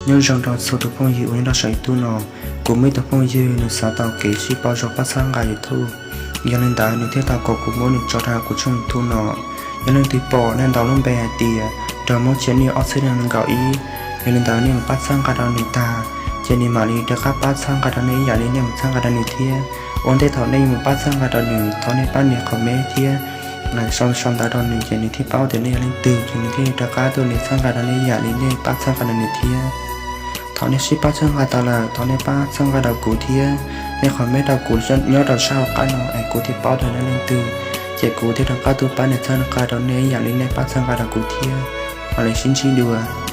Nyob zoo rau txhua tus phooj ywg uas nyob rau saum YouTube no. Kuv muaj ib tug phooj ywg nws xav tau kev sib pauv zog pab txhawb nqa YouTube, yog li ntawd nws thiaj tau kom kuv muab nws tso rau kuv tshooj YouTube no. Yog leej twg pom nej ntaus lub npe hais tias Nraug Hmoob Channel ob txhiab nees nkaum ib, yog li ntawd nej mus pab txhawb nqa rau nws tag, ces nws mam li rov qab pab txhawb nqa rau nej ib yam li nej mus txhawb nqa rau nws thiab. Ua ntej thaum nej mus pab txhawb nqa rau nws, thov nej pab nias comment thiab sau ntawv rau nws, ces nws thiaj paub tias nej yog leej twg, ces nws thiaj rov qab tuaj nws txhawb nqa rau nej ib yam li nej pab txhawb nqa rau nws thiab. Thaum nej sib pab txhawb nqa tau lawm, thov nej pab txhawb nqa rau kuv thiab. Nej comment rau kuv nyob rau sab hauv qab no es kuv thiaj paub tias nej leej twg, ces kuv thiaj rov qab tuaj pab nias txhawb nqa rau nej ib yam li nej pab txhawb nqa rau kuv thiab. Mam li sib ntsib dua.